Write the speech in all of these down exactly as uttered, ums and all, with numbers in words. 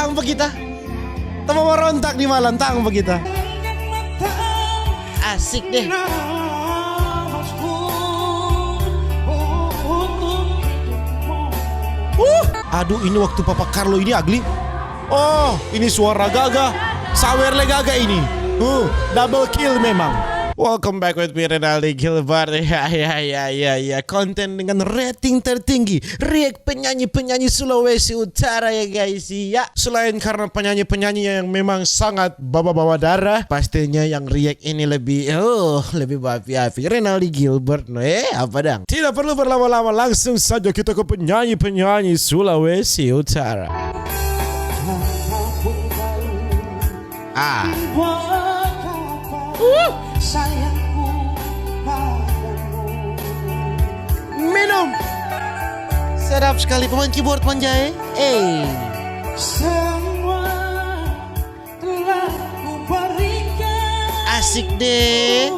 Tang pa kita. Tong mo rontak di malam, tang pa kita. Asik deh. Uh, aduh, ini waktu Papa Carlo ini ugly. Oh, ini suara gaga. Sawer le gaga ini. Uh, double kill memang. Welcome back with me, Renaldi Gilbert. Ya, ya, ya, ya, ya. Konten dengan rating tertinggi. React penyanyi-penyanyi Sulawesi Utara, ya, guys. Ya, selain karena penyanyi-penyanyi yang memang sangat bawa-bawa darah, pastinya yang react ini lebih, oh, lebih berapi-api. Renaldi Gilbert, no, eh, apa dang? Tidak perlu berlama-lama, langsung saja kita ke penyanyi-penyanyi Sulawesi Utara. Ah. Uh. Minum. Sedap sekali pemain keyboard, Manjai. Eh. Asik deh.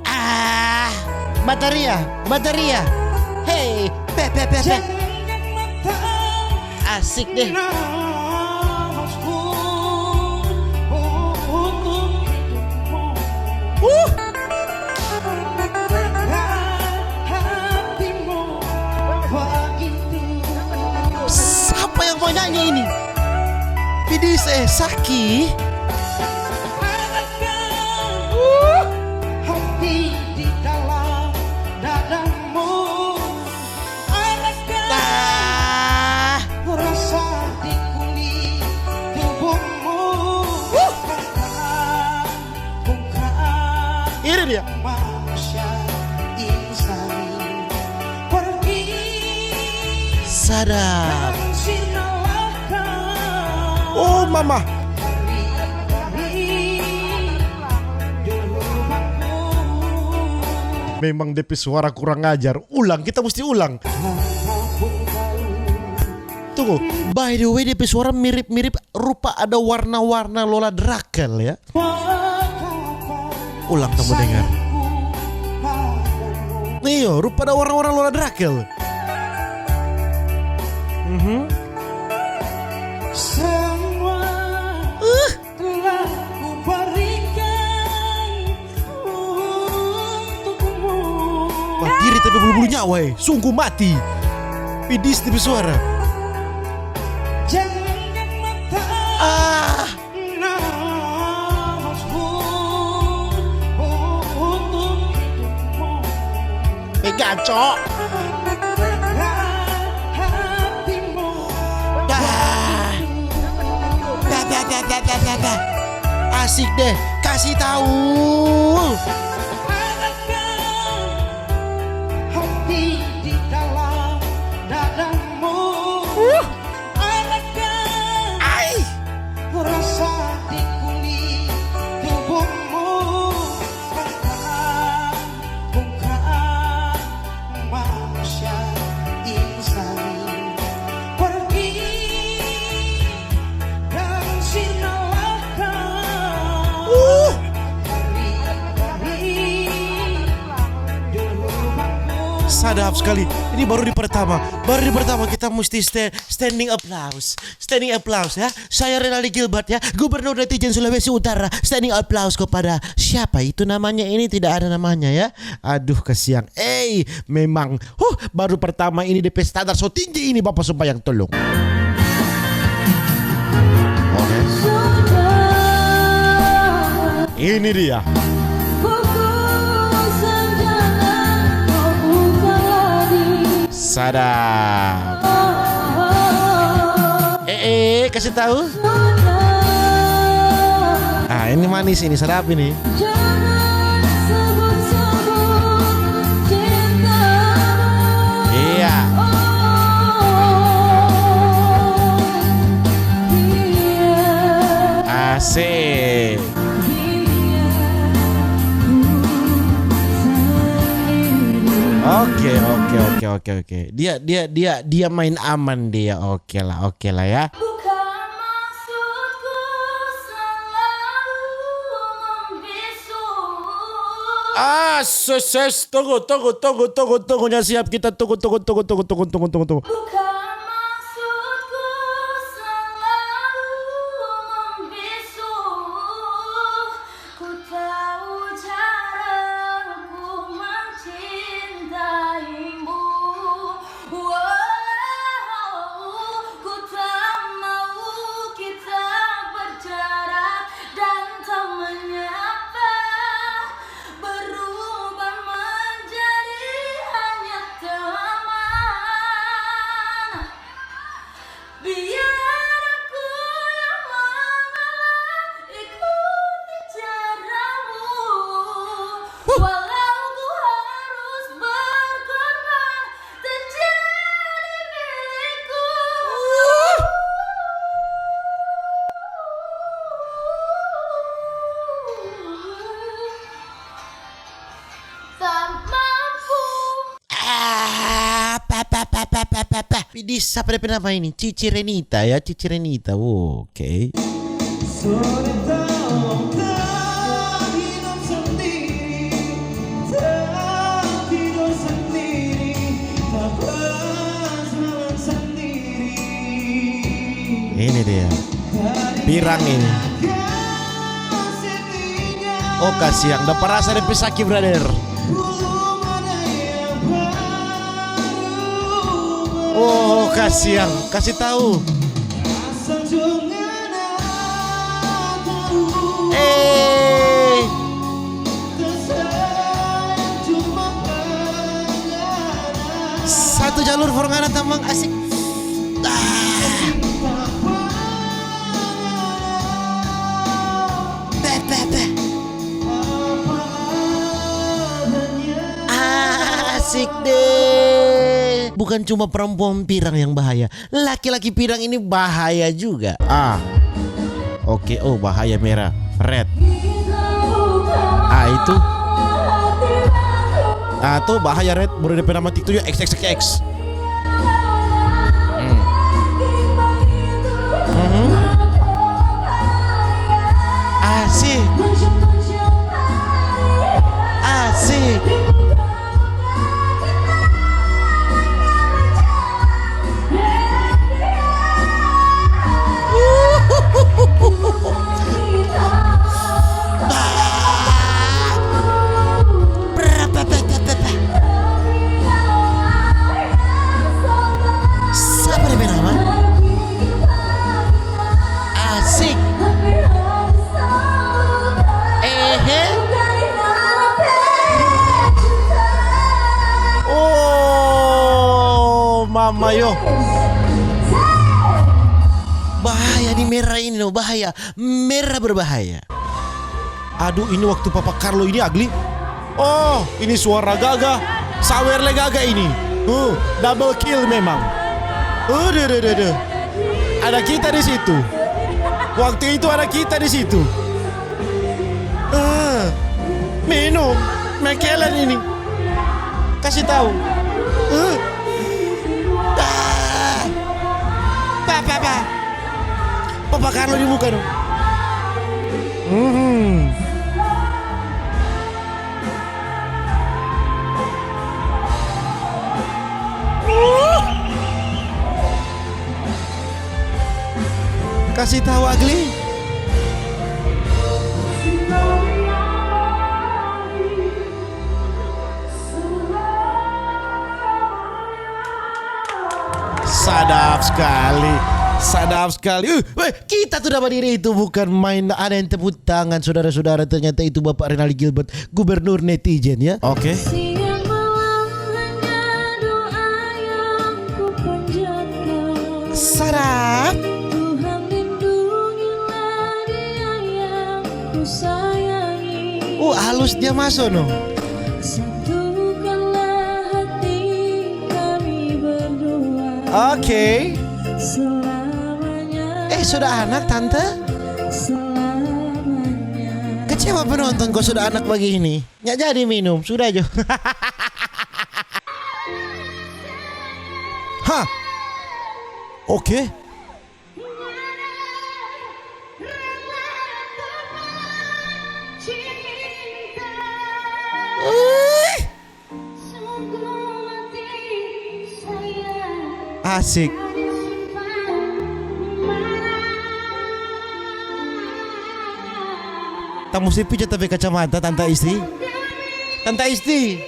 Ah, bataria, bataria. Hey, pe, pe, pe, pe. Asik deh. Uh. Sapa yang mo nyanyi ini? Pidis, eh, Saki. Ah. Ini dia. Sadap. Oh, mama. Memang depe suara kurang ajar. Ulang, kita musti ulang. Tunggu, by the way, depe suara mirip-mirip, rupa ada warna-warna Lola Drakel, ya. Ulang, kamu dengar. Iyo, rupa ada warna-warna Lola Drakel. Mhm. Uh. Wah, diri tapi bulu-bulu nyawa, eh. Sungguh mati. Pidis depe suara. Ah. Pegaco. Dah. Dah, dah, dah. Asik deh, kasih tahu. Hati di dalam dadamu. Uh. Ai. Rasa di kulit tubuhmu. Bukan, bukan manusia insani. Pergi dan sinalah kau. Uh. Pergi, pergi. Dulu aku. Sadap sekali. Ini baru di pertama. Baru di pertama kita musti sta-, standing applause. Standing applause, ya. Saya Renaldi Gilbert, ya, Gubernur Netizen Sulawesi Utara. Standing applause kepada siapa itu namanya ini? Tidak ada namanya, ya. Aduh, kasiang. Eh, memang, huh, baru pertama ini depe standar so tinggi ini, Bapak Sumpayang, tolong. Oke. Ini dia. Sadap. Eh, eh, kasih tahu. Ah, ini manis, ini sadap ini. Iya. Asik. Oke, oke, oke, oke, oke. Dia, dia, dia, dia main aman dia. Oke lah, oke lah ya. Bukan maksudku selalu membisu. Ah, ses, ses, tunggu, tunggu, tunggu, tunggu, tunggu, ya siap kita tunggu, tunggu, tunggu. Bukan Di sapa depe nama ini? Cici Renita ya, Cici Renita. Oke. Sore tau tak hidup sendiri, tak tidur sendiri, tak berjalan sendiri. Ini dia. Pirang ini. Oh, kasiang. Dapa rasa depe saki, brother. Oh, kasiang. Kasi tau. Eh. Satu jalur for ngana, tamang, asik. Ah. Beh, beh, beh. Asik deh. Bukan cuma perempuan pirang yang bahaya. Laki-laki pirang ini bahaya juga. Ah. Oke, oh, bahaya merah. Red. Ah, itu. Ah, tuh bahaya red. Baru depe nama TikTok juga X X X. Hmm. Mhm. Asik. Asik. Sapa depe nama? Asik. Ehe. Oh, mama yo. Bahaya ni merah ini, no, bahaya. Merah berbahaya. Aduh, ini waktu Papa Carlo ini ugly. Oh, ini suara gaga. Sawer le gaga ini. Uh, double kill memang. Uh, deh, deh, deh, deh. Ada kita di situ. Waktu itu ada kita di situ. Eh, minum. Mekelen ini. Kasih tahu. Eh. Ah. Pa, pa, pa. Papa Carlo di muka dong. Mhm. Kasih tahu ugly. Sadap sekali. Sadap sekali. Uh, weh, kita tu da badiri itu bukan main. Ada yang tepuk tangan, saudara-saudara. Ternyata itu Bapak Renaldi Gilbert, gubernur netizen, ya. Oke. Siang malam hanya doa yang ku panjatkan. Sadap. Tuhan lindungilah dia yang ku sayangi. Uh, halus dia maso, no. Satukanlah hati kami berdua. Oke. Selamanya. Eh, sudah anak, Tante? Selamanya. Kecewa penonton kok sudah anak begini. Nggak jadi minum, sudah jo. Hah? Oke. Uih. Asik. Ta musti pija ta pe kacamata, Tanta Isti. Tanta Isti.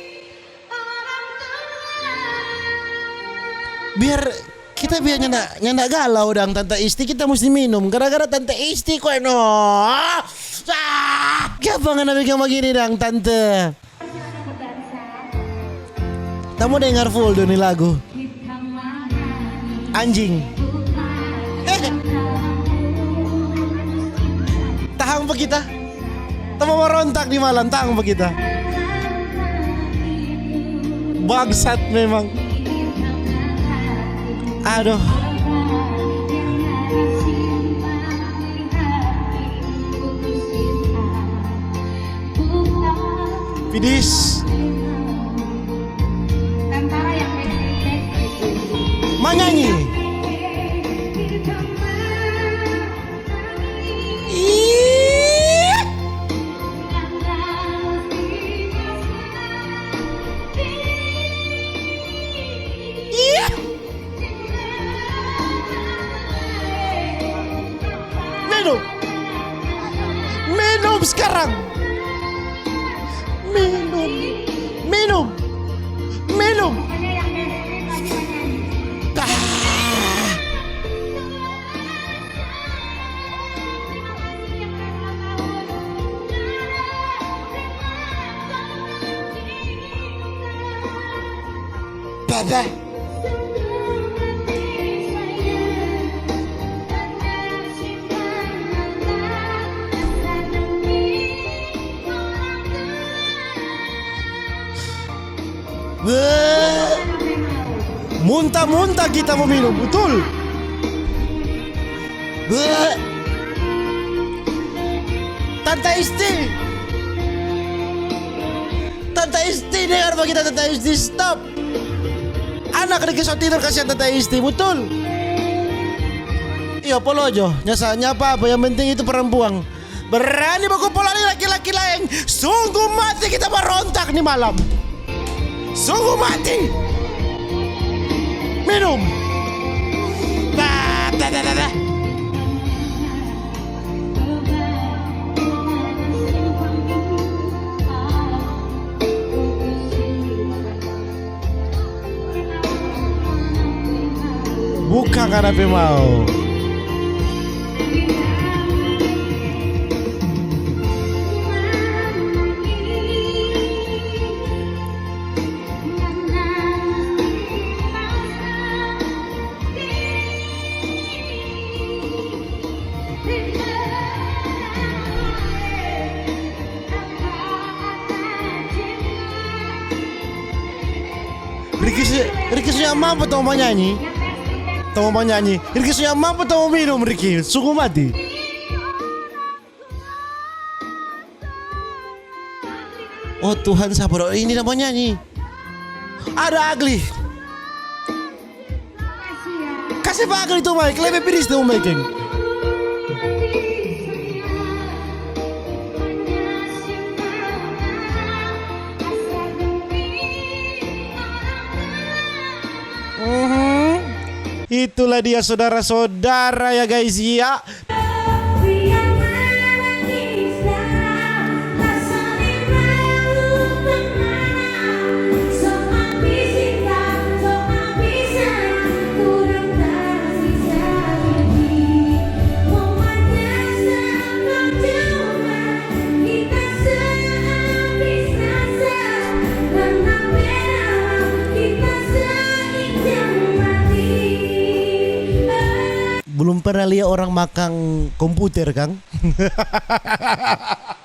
Biar kita biar nyanda, nyanda galau dang, Tanta Isti, kita musti minum. Gara-gara Tanta Isti kue no. Ah, kiapa ngana biking bagini dang, Tante? Tamo dengar full dong ni lagu. Anjing. Tahang pa kita. Tamo marontak di malam, tahang pa kita. Bangsat memang. Aduh. Pidis. Tentara yang baik-baik. Manyanyi. Minum. Minum. Minum. Ah. Baba. Weh. Munta-munta kita mo minum, butul? Weh. Tanta Isti. Tanta Isti, dengar pa kita, Tanta Isti, stop. Anak Riki so tidur, kasihan Tanta Isti, butul? Iyo, polo jo, nyasa, nyapa apa, yang penting itu perempuan. Berani baku pola ni laki-laki laeng. Sungguh mati kita berontak ni malam. Sungguh mati. Minum. Bah, bah, bah, bah, bah. Buka ngana pe mau. Riki su, Riki su nyamang pa tong manyanyi. Tong manyanyi. Riki su nyamang pa tong minum, Riki. Sungguh mati. Oh Tuhan, sapa dong ini da manyanyi? Ada Agli. Kase pa Agli tu mic, lebe pinis tu mic, geng. Mhm. Itulah dia, saudara-saudara, ya, guys, ya. Belum pernah lia orang makang komputer, kang?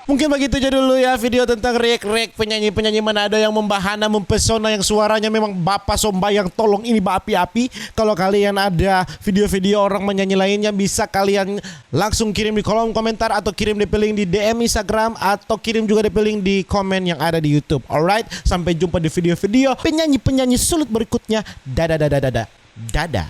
Mungkin bagitu ja dulu ya video tentang react-react penyanyi-penyanyi Manado yang membahana, mempesona, yang suaranya memang bapa sombayang tolong ini baapi-api. Kalau kalian ada video-video orang menyanyi lainnya, bisa kalian langsung kirim di kolom komentar atau kirim depe link di D M Instagram atau kirim juga depe link di komen yang ada di YouTube. Alright, sampai jumpa di video-video penyanyi-penyanyi sulut berikutnya. Dadah, dadah, dadah. Dadah.